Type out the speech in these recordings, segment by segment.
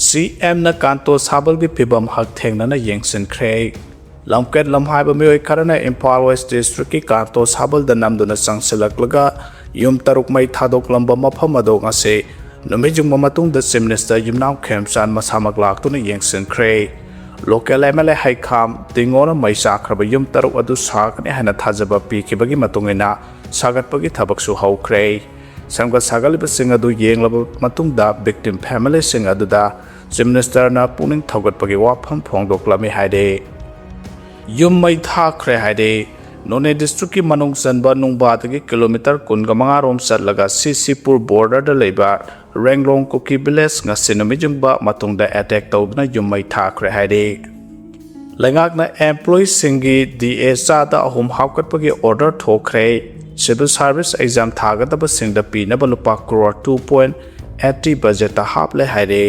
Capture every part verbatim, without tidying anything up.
ꯁꯤ ꯑꯦꯝꯅ ꯀꯥꯟꯇꯣ ꯁꯥꯕꯜꯒꯤ ꯐꯤꯕꯝ ꯍꯛꯊꯦꯡꯅꯅ ꯌꯦꯡꯁꯤꯟꯈ꯭ꯔꯦ꯫ ꯂꯝꯀꯦꯠ ꯂꯝꯍꯥꯏꯕ ꯃꯤꯑꯣꯏ ꯈꯔꯅ ꯏꯝꯐꯥꯜ ꯋꯦꯁ ꯗꯤꯁꯇ꯭ꯔꯤꯛꯀꯤ ꯀꯥꯟꯇꯣ ꯁꯥꯕꯜꯗ ꯅꯝꯗꯨꯅ ꯆꯪꯁꯤꯜꯂꯛꯂꯒ ꯌꯨꯝ ꯇꯔꯨꯛ ꯃꯩ ꯊꯥꯗꯣꯛꯂꯝꯕ ꯃꯐꯝ ꯑꯗꯨ ꯉꯁꯤ ꯅꯨꯃꯤꯠ ꯌꯨꯡꯕ ꯃꯇꯨꯡꯗ ꯆꯤꯐ ꯃꯤꯅꯤꯁꯇꯔ ꯌꯨꯝꯅꯥꯝ ꯈꯦꯝꯆꯥꯟ ꯃꯁꯥꯃꯛ ꯂꯥꯛꯇꯨꯅ ꯌꯦꯡꯁꯤꯟꯈ꯭ꯔꯦ꯫ ꯂꯣꯀꯦꯜ ꯑꯦꯝ ꯑꯦꯜ ꯑꯦ ꯍꯩꯈꯥꯝ ꯇꯤꯡꯉꯣꯅ ꯃꯩ ꯆꯥꯛꯈ꯭ꯔꯕ ꯌꯨꯝ ꯇꯔꯨꯛ ꯑꯗꯨ ꯁꯥꯒꯅꯤ ꯍꯥꯏꯅ ꯊꯥꯖꯕ ꯄꯤꯈꯤꯕꯒꯤ ꯃꯇꯨꯡ ꯏꯟꯅ ꯁꯥꯒꯠꯄꯒꯤ ꯊꯕꯛꯁꯨ ꯍꯧꯈ꯭ꯔꯦ꯫ ꯁꯦꯝꯒꯠ ꯁꯥꯒꯠꯂꯤꯕꯁꯤꯡ ꯑꯗꯨ ꯌꯦꯡꯂꯕ ꯃꯇꯨꯡꯗ ꯚꯤꯛꯇꯤꯝ ꯐꯦꯃꯤꯂꯤꯁꯤꯡ ꯑꯗꯨꯗ ꯆꯤꯐ ꯃꯤꯅꯤꯁꯇꯔꯅ ꯄꯨꯛꯅꯤꯡ ꯊꯧꯒꯠꯄꯒꯤ ꯋꯥꯐꯝ ꯐꯣꯡꯗꯣꯛꯂꯝꯃꯤ ꯍꯥꯏꯔꯤ꯫ ꯌꯨꯝ ꯃꯩ ꯊꯥꯈ꯭ꯔꯦ ꯍꯥꯏꯔꯤ꯫ ꯅꯣꯅꯦ ꯗꯤꯁꯇ꯭ꯔꯤꯛꯀꯤ ꯃꯅꯨꯡ ꯆꯟꯕ ꯅꯨꯡꯕꯥꯗꯒꯤ ꯀꯤꯂꯣꯃꯤꯇꯔ ꯀꯨꯟꯒ ꯃꯉꯥ ꯔꯣꯝ ꯆꯠꯂꯒ ꯁꯤꯁꯤꯄꯨꯔ ꯕꯣꯔꯗꯔꯗ ꯂꯩꯕ ꯔꯦꯡꯂꯣꯡ ꯀꯨꯀꯤ ꯚꯤꯂꯦꯖ ꯉꯁꯤ ꯅꯨꯃꯤꯠ ꯌꯨꯡꯕ ꯃꯇꯨꯡꯗ ꯑꯦꯇꯦꯛ ꯇꯧꯗꯨꯅ ꯌꯨꯝ ꯃꯩ ꯊꯥꯈ꯭ꯔꯦ ꯍꯥꯏꯔꯤ꯫ ꯂꯩꯉꯥꯛꯅ ꯑꯦꯝꯄ꯭ꯂꯣꯌꯤꯁꯤꯡꯒꯤ ꯗꯤ ꯑꯦ ꯆꯥꯗ ꯑꯍꯨꯝ ꯍꯥꯞꯀꯠꯄꯒꯤ ꯑꯣꯔꯗꯔ ꯊꯣꯛꯈ꯭ꯔꯦ꯫ ꯁꯤꯚꯤꯜ ꯁꯥꯔꯚꯤꯁ ꯑꯦꯛꯖꯥꯝ ꯊꯥꯒꯗꯕꯁꯤꯡꯗ ꯄꯤꯅꯕ ꯂꯨꯄꯥ ꯀ꯭ꯔꯣꯔ ꯇꯨ ꯄꯣꯏꯟ ꯑꯦꯠꯇꯤ ꯕꯖꯦꯠꯇ ꯍꯥꯞꯂꯦ ꯍꯥꯏꯔꯦ꯫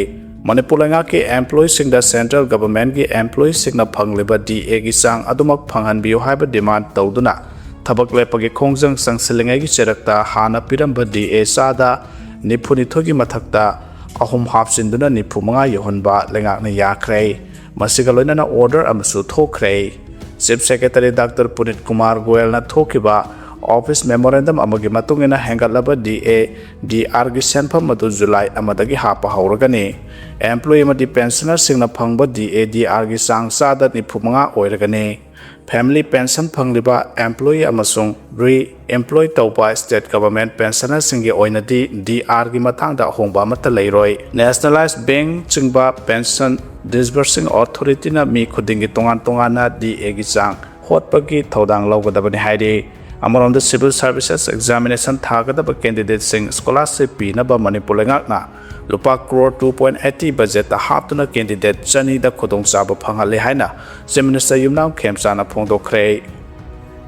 ꯃꯅꯤꯄꯨꯔ ꯂꯩꯉꯥꯛꯀꯤ ꯑꯦꯝꯄ꯭ꯂꯣꯌꯤꯁꯤꯡꯗ ꯁꯦꯟꯇ꯭ꯔꯦꯜ ꯒꯚꯔꯟꯃꯦꯟꯠꯀꯤ ꯑꯦꯝꯄ꯭ꯂꯣꯌꯤꯁꯤꯡꯅ ꯐꯪꯂꯤꯕ ꯗꯤ ꯑꯦꯒꯤ ꯆꯥꯡ ꯑꯗꯨꯃꯛ ꯐꯪꯍꯟꯕꯤꯌꯨ ꯍꯥꯏꯕ ꯗꯤꯃꯥꯟ ꯇꯧꯗꯨꯅ ꯊꯕꯛ ꯂꯦꯞꯄꯒꯤ ꯈꯣꯡꯖꯪ ꯆꯪꯁꯤꯜꯂꯤꯉꯩꯒꯤ ꯆꯩꯔꯛꯇ ꯍꯥꯟꯅ ꯄꯤꯔꯝꯕ ꯗꯤ ꯑꯦ ꯆꯥꯗ ꯅꯤꯐꯨꯅꯤꯊꯣꯏꯒꯤ ꯃꯊꯛꯇ ꯑꯍꯨꯝ ꯍꯥꯞꯆꯤꯟꯗꯨꯅ ꯅꯤꯐꯨ ꯃꯉꯥ ꯌꯧꯍꯟꯕ ꯂꯩꯉꯥꯛꯅ ꯌꯥꯈ꯭ꯔꯦ꯫ ꯃꯁꯤꯒ ꯂꯣꯏꯅꯅ ꯑꯣꯔꯗꯔ ꯑꯃꯁꯨ ꯊꯣꯛꯈ꯭ꯔꯦ꯫ ꯆꯤꯐ ꯁꯦꯀ꯭ꯔꯦꯇꯔꯤ ꯗꯥꯛꯇꯔ ꯄꯨꯅꯤꯠ ꯀꯨꯃꯥꯔ ꯒꯣꯌꯜꯅ ꯊꯣꯛꯈꯤꯕ ꯑꯣꯐꯤꯁ ꯃꯦꯃꯣꯔꯦꯟꯗꯝ ꯑꯃꯒꯤ ꯃꯇꯨꯡ ꯏꯟꯅ ꯍꯦꯟꯒꯠꯂꯕ ꯗꯤ ꯑꯦ, ꯗꯤ ꯑꯥꯔꯒꯤ ꯁꯦꯟꯐꯝ ꯑꯗꯨ ꯖꯨꯂꯥꯏ ꯑꯃꯗꯒꯤ ꯍꯥꯞꯄ ꯍꯧꯔꯒꯅꯤ꯫ ꯑꯦꯝꯄ꯭ꯂꯣꯌꯤ ꯑꯃꯗꯤ ꯄꯦꯟꯁꯅꯔꯁꯤꯡꯅ ꯐꯪꯕ ꯗꯤ ꯑꯦ, ꯗꯤ ꯑꯥꯔꯒꯤ ꯆꯥꯡ ꯆꯥꯗ ꯅꯤꯐꯨ ꯃꯉꯥ ꯑꯣꯏꯔꯒꯅꯤ꯫ ꯐꯦꯃꯤꯂꯤ ꯄꯦꯟꯁꯟ ꯐꯪꯂꯤꯕ ꯑꯦꯝꯄ꯭ꯂꯣꯌꯤ ꯑꯃꯁꯨꯡ ꯔꯤ ꯑꯦꯝꯄ꯭ꯂꯣꯏ ꯇꯧꯕ ꯁ꯭ꯇꯦꯠ ꯒꯚꯔꯟꯃꯦꯟꯠ ꯄꯦꯟꯁꯅꯔꯁꯤꯡꯒꯤ ꯑꯣꯏꯅꯗꯤ ꯗꯤ ꯑꯥꯔꯒꯤ ꯃꯇꯥꯡꯗ ꯑꯍꯣꯡꯕ ꯑꯃꯠꯇ ꯂꯩꯔꯣꯏ꯫ ꯅꯦꯁꯅꯦꯂꯥꯏꯖ ꯕꯦꯡꯛ ꯆꯤꯡꯕ ꯄꯦꯟꯁꯟ ꯗꯤꯁꯕꯔꯁꯤꯡ ꯑꯣꯊꯣꯔꯤꯇꯤꯅ ꯃꯤ ꯈꯨꯗꯤꯡꯒꯤ ꯇꯣꯉꯥꯟ ꯇꯣꯉꯥꯟꯅ ꯗꯤ ꯑꯦꯒꯤ ꯆꯥꯡ ꯍꯣꯠꯄꯒꯤ ꯊꯧꯗꯥꯡ ꯂꯧꯒꯗꯕꯅꯤ ꯍꯥꯏꯔꯤ꯫ ꯑꯃꯔꯣꯝꯗ ꯁꯤꯚꯤꯜ ꯁꯥꯔꯚꯤꯁꯦꯁ ꯑꯦꯛꯖꯥꯃꯤꯅꯦꯁꯟ ꯊꯥꯒꯗꯕ ꯀꯦꯟꯗꯤꯗꯦꯠꯁꯤꯡ ꯁ꯭ꯀꯣꯂꯥꯔꯁꯤꯞ ꯄꯤꯅꯕ ꯃꯅꯤꯄꯨꯔ ꯂꯩꯉꯥꯛꯅ ꯂꯨꯄꯥ ꯀ꯭ꯔꯣꯔ ꯇꯨ ꯄꯣꯏꯟ ꯑꯩꯠꯇꯤ ꯕꯖꯦꯠꯇ ꯍꯥꯞꯇꯨꯅ ꯀꯦꯟꯗꯤꯗꯦꯠ ꯆꯅꯤꯗ ꯈꯨꯗꯣꯡꯆꯥꯕ ꯐꯪꯍꯜꯂꯦ ꯍꯥꯏꯅ ꯆꯤꯐ ꯃꯤꯅꯤꯁꯇꯔ ꯌꯨꯝꯅꯥꯝ ꯈꯦꯝꯆꯥꯅ ꯐꯣꯡꯗꯣꯛꯈ꯭ꯔꯦ꯫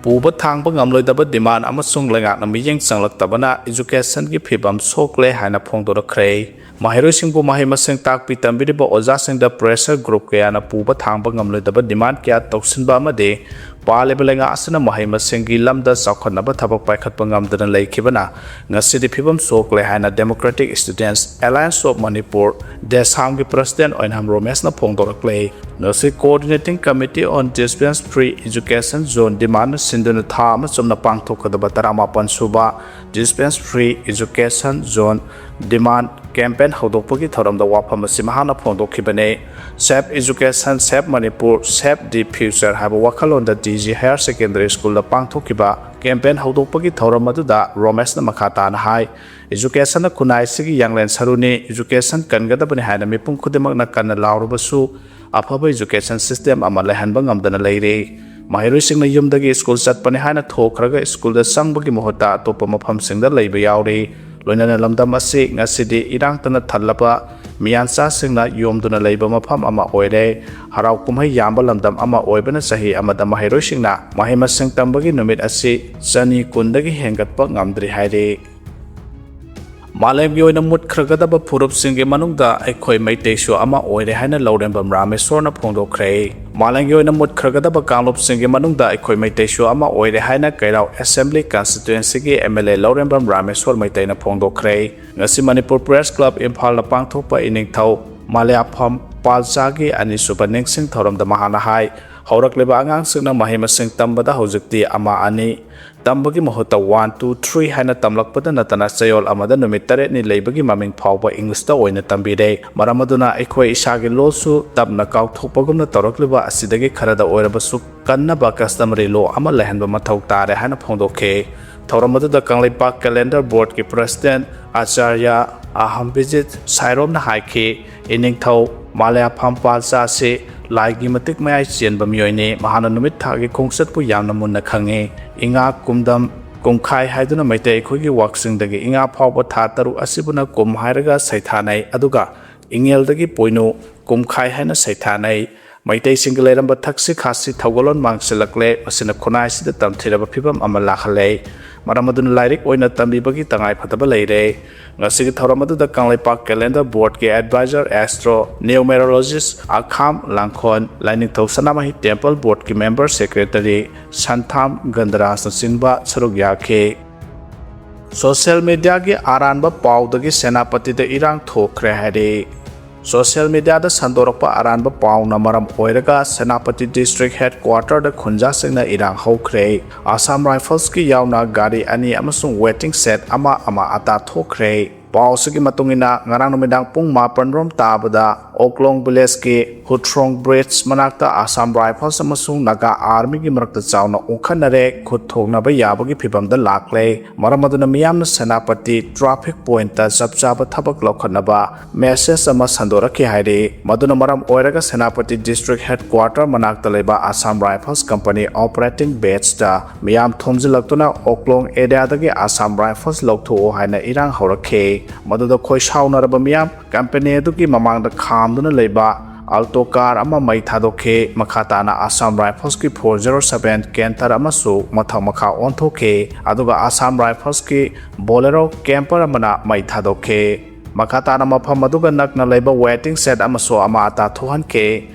ꯄꯨꯕ ꯊꯥꯡꯕ ꯉꯝꯂꯣꯏꯗꯕ ꯗꯤꯃꯥꯟ ꯑꯃꯁꯨꯡ ꯂꯩꯉꯥꯛꯅ ꯃꯤꯠꯌꯦꯡ ꯆꯪꯂꯛꯇꯕꯅ ꯏꯖꯨꯀꯦꯁꯟꯒꯤ ꯐꯤꯕꯝ ꯁꯣꯛꯂꯦ ꯍꯥꯏꯅ ꯐꯣꯡꯗꯣꯔꯛꯈ꯭ꯔꯦ꯫ ꯃꯍꯩꯔꯣꯏꯁꯤꯡꯕꯨ ꯃꯍꯩ ꯃꯁꯤꯡ ꯇꯥꯛꯄꯤ ꯇꯝꯕꯤꯔꯤꯕ ꯑꯣꯖꯥꯁꯤꯡꯗ ꯄ꯭ꯔꯦꯁꯔ ꯒ꯭ꯔꯨꯞ ꯀꯌꯥꯅ ꯄꯨꯕ ꯊꯥꯡꯕ ꯉꯝꯂꯣꯏꯗꯕ ꯗꯤꯃꯥꯟ ꯀꯌꯥ ꯇꯧꯁꯤꯟꯕ ꯑꯃꯗꯤ ꯄꯥꯜꯂꯤꯕ ꯂꯩꯉꯥꯛ ꯑꯁꯤꯅ ꯃꯍꯩ ꯃꯁꯤꯡꯒꯤ ꯂꯝꯗ ꯆꯥꯎꯈꯠꯅꯕ ꯊꯕꯛ ꯄꯥꯏꯈꯠꯄ ꯉꯝꯗꯅ ꯂꯩꯈꯤꯕꯅ ꯉꯁꯤꯗꯤ ꯐꯤꯕꯝ ꯁꯣꯛꯂꯦ ꯍꯥꯏꯅ Democratic Students Alliance of Manipur, ꯗꯦꯁꯥꯝꯒꯤ president ꯑꯣꯏꯅꯥꯝ ꯔꯣꯃꯦꯁꯅ ꯐꯣꯡꯗꯣꯔꯛꯂꯦ꯫ ꯉꯁꯤ Coordinating Committee on Dispense Free Education Zone demand ꯁꯤꯟꯗꯨꯅ ꯊꯥ ꯑꯃ ꯆꯨꯞꯅ ꯄꯥꯡꯊꯣꯛꯀꯗꯕ ꯇꯔꯥꯃꯥꯄꯟ ꯁꯨꯕ Dispense Free Education Zone demand campaign ꯍꯧꯗꯣꯛꯄꯒꯤ ꯊꯧꯔꯝꯗ ꯋꯥꯐꯝ ꯑꯁꯤ ꯃꯍꯥꯛꯅ ꯐꯣꯡꯗꯣꯛꯈꯤꯕꯅꯤ꯫ Save Education, Save Manipur, Save the Future ꯍꯥꯏꯕ ꯋꯥꯈꯜꯂꯣꯟꯗ ꯗꯤ ꯖꯤ Higher Secondary Schoolꯗ ꯄꯥꯡꯊꯣꯛꯈꯤꯕ campaign ꯍꯧꯗꯣꯛꯄꯒꯤ ꯊꯧꯔꯝ ꯑꯗꯨꯗ ꯔꯣꯃꯦꯁꯅ ꯃꯈꯥ ꯇꯥꯅ ꯍꯥꯏ, Educationꯅ ꯈꯨꯟꯅꯥꯏꯁꯤꯒꯤ ꯌꯥꯡꯂꯦꯟ ꯁꯔꯨꯅꯤ, education ꯀꯟꯒꯗꯕꯅꯤ ꯍꯥꯏꯅ ꯃꯤꯄꯨꯝ ꯈꯨꯗꯤꯡꯃꯛꯅ ꯀꯟꯅ ꯂꯥꯎꯔꯕꯁꯨ, ꯑꯐꯕ education system ꯑꯃ ꯂꯩꯍꯟꯕ ꯉꯝꯗꯅ ꯂꯩꯔꯤ꯫ ꯃꯍꯩꯔꯣꯏꯁꯤꯡꯅ ꯌꯨꯝꯗꯒꯤ school ꯆꯠꯄꯅꯤ ꯍꯥꯏꯅ ꯊꯣꯛꯈ꯭ꯔꯒ schoolꯗ ꯆꯪꯕꯒꯤ ꯃꯍꯨꯠꯇ ꯑꯇꯣꯞꯄ ꯃꯐꯝꯁꯤꯡꯗ ꯂꯩꯕ ꯌꯥꯎꯔꯤ꯫ ꯂꯣꯏꯅꯅ ꯂꯝꯗꯝ ꯑꯁꯤ ꯉꯁꯤꯗꯤ ꯏꯔꯥꯡꯇꯅ ꯊꯜꯂꯕ ꯃꯤꯌꯥꯟꯆꯥꯁꯤꯡꯅ ꯌꯣꯝꯗꯨꯅ ꯂꯩꯕ ꯃꯐꯝ ꯑꯃ ꯑꯣꯏꯔꯦ꯫ ꯍꯔꯥꯎ ꯀꯨꯝꯍꯩ ꯌꯥꯝꯕ ꯂꯝꯗꯝ ꯑꯃ ꯑꯣꯏꯕꯅ ꯆꯍꯤ ꯑꯃꯗ ꯃꯍꯩꯔꯣꯏꯁꯤꯡꯅ ꯃꯍꯩ ꯃꯁꯤꯡ ꯇꯝꯕꯒꯤ ꯅꯨꯃꯤꯠ ꯑꯁꯤ ꯆꯅꯤ ꯀꯨꯟꯗꯒꯤ ꯍꯦꯟꯒꯠꯄ ꯉꯝꯗ꯭ꯔꯤ ꯍꯥꯏꯔꯤ꯫ ꯃꯥꯂꯦꯝꯒꯤ ꯑꯣꯏꯅ ꯃꯨꯠꯈ꯭ꯔꯒꯗꯕ ꯐꯨꯔꯨꯞꯁꯤꯡꯒꯤ ꯃꯅꯨꯡꯗ ꯑꯩꯈꯣꯏ ꯃꯩꯇꯩꯁꯨ ꯑꯃ ꯑꯣꯏꯔꯦ ꯍꯥꯏꯅ ꯂꯧꯔꯦꯝꯕꯝ ꯔꯥꯃꯦꯁꯣꯔꯅ ꯐꯣꯡꯗꯣꯛꯈ꯭ꯔꯦ꯫ ꯃꯥꯂꯦꯝꯒꯤ ꯑꯣꯏꯅ ꯃꯨꯠꯈ꯭ꯔꯒꯗꯕ ꯀꯥꯡꯂꯨꯞꯁꯤꯡꯒꯤ ꯃꯅꯨꯡꯗ ꯑꯩꯈꯣꯏ ꯃꯩꯇꯩꯁꯨ ꯑꯃ ꯑꯣꯏꯔꯦ ꯍꯥꯏꯅ ꯀꯩꯔꯥꯎ Assembly Constituencyꯒꯤ M L A ꯂꯧꯔꯦꯝꯕꯝ ꯔꯥꯃꯦꯁꯣꯔ ꯃꯩꯇꯩꯅ ꯐꯣꯡꯗꯣꯛꯈ꯭ꯔꯦ꯫ ꯉꯁꯤ ꯃꯅꯤꯄꯨꯔ Press Club ꯏꯝꯐꯥꯜꯗ ꯄꯥꯡꯊꯣꯛꯄ ꯏꯅꯤꯡꯊꯧ ꯃꯂꯦꯐꯝ ꯄꯥꯜꯆꯥꯒꯤ ꯑꯅꯤꯁꯨꯕ ꯅꯤꯡꯁꯤꯡ ꯊꯧꯔꯝꯗ ꯃꯍꯥꯛꯅ ꯍꯥꯏ, ꯍꯧꯔꯛꯂꯤꯕ ꯑꯉꯥꯡꯁꯤꯡꯅ ꯃꯍꯩ ꯃꯁꯤꯡ ꯇꯝꯕꯗ ꯍꯧꯖꯤꯛꯇꯤ ꯑꯃ ꯑꯅꯤ ꯇꯝꯕꯒꯤ ꯃꯍꯨꯠꯇ one, two, three ꯍꯥꯏꯅ ꯇꯝꯂꯛꯄꯗ ꯅꯠꯇꯅ ꯆꯌꯣꯜ ꯑꯃꯗ ꯅꯨꯃꯤꯠ ꯇꯔꯦꯠꯅꯤ ꯂꯩꯕꯒꯤ ꯃꯃꯤꯡ ꯐꯥꯎꯕ Englishꯇ ꯑꯣꯏꯅ ꯇꯝꯕꯤꯔꯦ꯫ ꯃꯔꯝ ꯑꯗꯨꯅ ꯑꯩꯈꯣꯏ ꯏꯁꯥꯒꯤ ꯂꯣꯜꯁꯨ ꯇꯞꯅ ꯀꯥꯎꯊꯣꯛꯄꯒꯨꯝꯅ ꯇꯧꯔꯛꯂꯤꯕ ꯑꯁꯤꯗꯒꯤ ꯈꯔꯗ ꯑꯣꯏꯔꯕꯁꯨ ꯀꯟꯅꯕ customary law ꯑꯃ ꯂꯩꯍꯟꯕ ꯃꯊꯧ ꯇꯥꯔꯦ ꯍꯥꯏꯅ ꯐꯣꯡꯗꯣꯛꯈꯤ꯫ ꯊꯧꯔꯝ ꯑꯗꯨꯗ ꯀꯪꯂꯩꯄꯥꯛ Calendar Boardꯀꯤ President ꯑꯥꯆꯥꯔꯌ ꯑꯍꯝꯕꯤꯖꯤꯠ ꯁꯥꯏꯔꯣꯝꯅ ꯍꯥꯏꯈꯤ, ꯏꯅꯤꯡꯊꯧ ꯃꯥꯂꯦꯐꯝ ꯄꯥꯜꯆꯥ ꯑꯁꯤ ꯂꯥꯏꯒꯤ ꯃꯇꯤꯛ ꯃꯌꯥꯏ ꯆꯦꯟꯕ ꯃꯤꯑꯣꯏꯅꯤ꯫ ꯃꯍꯥꯛꯅ ꯅꯨꯃꯤꯠ ꯊꯥꯒꯤ ꯈꯣꯡꯆꯠꯄꯨ ꯌꯥꯝꯅ ꯃꯨꯟꯅ ꯈꯪꯏ꯫ ꯏꯉꯥ, ꯀꯨꯝꯗꯝ, ꯀꯨꯝꯈꯥꯏ ꯍꯥꯏꯗꯨꯅ ꯃꯩꯇꯩ ꯑꯩꯈꯣꯏꯒꯤ ꯋꯥꯛꯆꯤꯡꯗꯒꯤ ꯏꯉꯥ ꯐꯥꯎꯕ ꯊꯥ ꯇꯔꯨꯛ ꯑꯁꯤꯕꯨꯅ ꯀꯨꯝ ꯍꯥꯏꯔꯒ ꯁꯩꯊꯥꯅꯩ, ꯑꯗꯨꯒ ꯏꯉꯦꯜꯗꯒꯤ ꯄꯣꯏꯅꯨ, ꯀꯨꯝꯈꯥꯏ ꯍꯥꯏꯅ ꯁꯩꯊꯥꯅꯩ꯫ ꯃꯩꯇꯩꯁꯤꯡꯒꯤ ꯂꯩꯔꯝꯕ ꯊꯛꯁꯤ ꯈꯥꯁꯤ ꯊꯧꯒꯜꯂꯣꯟ ꯃꯥꯡꯁꯤꯜꯂꯛꯂꯦ꯫ ꯃꯁꯤꯅ ꯈꯨꯟꯅꯥꯏꯁꯤꯗ ꯇꯝꯊꯤꯔꯕ ꯐꯤꯕꯝ ꯑꯃ ꯂꯥꯛꯍꯜꯂꯦ꯫ ꯃꯔꯝ ꯑꯗꯨꯅ ꯂꯥꯏꯔꯤꯛ ꯑꯣꯏꯅ ꯇꯝꯕꯤꯕꯒꯤ ꯇꯉꯥꯏ ꯐꯗꯕ ꯂꯩꯔꯦ꯫ ꯉꯁꯤꯒꯤ ꯊꯧꯔꯝ ꯑꯗꯨꯗ Kangleipak calendar boardꯀꯤ advisor, astro numerologist ꯑꯈꯥꯝ ꯂꯥꯡꯈꯣꯜ, ꯂꯥꯏꯅꯤꯡꯊꯧ ꯁꯅꯥꯃꯍꯤ temple boardꯀꯤ member secretary ꯁꯟꯊꯥꯝ ꯒꯟꯙꯔꯥꯖꯅꯆꯤꯡꯕ ꯁꯔꯨꯛ ꯌꯥꯈꯤ꯫ Social mediaꯒꯤ ꯑꯔꯥꯟꯕ ꯄꯥꯎꯗꯒꯤ ꯁꯦꯅꯥꯄꯇꯤꯗ ꯏꯔꯥꯡ ꯊꯣꯛꯈ꯭ꯔꯦ ꯍꯥꯏꯔꯤ꯫ Social mediaꯗ ꯁꯟꯗꯣꯔꯛꯄ ꯑꯔꯥꯟꯕ ꯄꯥꯎꯅ ꯃꯔꯝ ꯑꯣꯏꯔꯒ ꯁꯦꯅꯥꯄꯇꯤ district headquarterꯗ ꯈꯨꯟꯖꯥꯁꯤꯡꯅ ꯏꯔꯥꯡ ꯍꯧꯈ꯭ꯔꯦ꯫ Assam Riflesꯀꯤ ꯌꯥꯎꯅ ꯒꯥꯔꯤ ꯑꯅꯤ ꯑꯃꯁꯨꯡ waiting shed ꯑꯃ ꯑꯃ ꯑꯇꯥ ꯊꯣꯛꯈ꯭ꯔꯦ꯫ ꯄꯥꯎ ꯑꯁꯤꯒꯤ ꯃꯇꯨꯡ ꯏꯟꯅ, ꯉꯔꯥꯡ ꯅꯨꯃꯤꯗꯥꯡ ꯄꯨꯡ ꯃꯥꯄꯟ ꯔꯣꯝ ꯇꯥꯕꯗ ꯑꯣꯛꯂꯣꯡ villageꯀꯤ ꯍꯨꯊ꯭ꯔꯣꯡ bridge ꯃꯅꯥꯛꯇ Assam Rifles ꯑꯃꯁꯨꯡ Naga Armyꯒꯤ ꯃꯔꯛꯇ ꯆꯥꯎꯅ ꯎꯪꯈꯠꯅꯔꯦ, ꯈꯨꯠ ꯊꯣꯛꯅꯕ ꯌꯥꯕꯒꯤ ꯐꯤꯚꯝꯗ ꯂꯥꯛꯂꯦ꯫ ꯃꯔꯝ ꯑꯗꯨꯅ ꯃꯤꯌꯥꯝꯅ ꯁꯦꯅꯥꯄꯇꯤ traffic pointꯇ ꯆꯞ ꯆꯥꯕ ꯊꯕꯛ ꯂꯧꯈꯠꯅꯕ message ꯑꯃ ꯁꯟꯗꯣꯔꯛꯈꯤ ꯍꯥꯏꯔꯤ꯫ ꯃꯗꯨꯅ ꯃꯔꯝ ꯑꯣꯏꯔꯒ ꯁꯦꯅꯥꯄꯇꯤ district headquarter ꯃꯅꯥꯛꯇ ꯂꯩꯕ Assam Rifles company operating baseꯇ ꯃꯤꯌꯥꯝ ꯊꯣꯝꯖꯤꯜꯂꯛꯇꯨꯅ ꯑꯣꯛꯂꯣꯡ areaꯗꯒꯤ Assam Rifles ꯂꯧꯊꯣꯛꯎ ꯍꯥꯏꯅ ꯏꯔꯥꯡ ꯍꯧꯔꯛꯈꯤ꯫ ꯃꯗꯨꯗ ꯈꯣꯏ ꯁꯥꯎꯅꯔꯕ ꯃꯤꯌꯥꯝ company ꯑꯗꯨꯒꯤ ꯃꯃꯥꯡꯗ ꯈꯥꯝꯗꯨꯅ ꯂꯩꯕ Alto car ꯑꯃ ꯃꯩ ꯊꯥꯗꯣꯛꯈꯤ꯫ ꯃꯈꯥ ꯇꯥꯅ Assam Riflesꯀꯤ four zero seven Canter ꯑꯃꯁꯨ ꯃꯊꯛ ꯃꯈꯥ ꯑꯣꯟꯊꯣꯛꯈꯤ꯫ ꯑꯗꯨꯒ Assam Riflesꯀꯤ Bolero camper ꯑꯃꯅ ꯃꯩ ꯊꯥꯗꯣꯛꯈꯤ꯫ ꯃꯈꯥ ꯇꯥꯅ ꯃꯐꯝ ꯑꯗꯨꯒ ꯅꯛꯅ ꯂꯩꯕ waiting shed ꯑꯃꯁꯨ ꯑꯃ ꯑꯇꯥ ꯊꯣꯛꯍꯟꯈꯤ꯫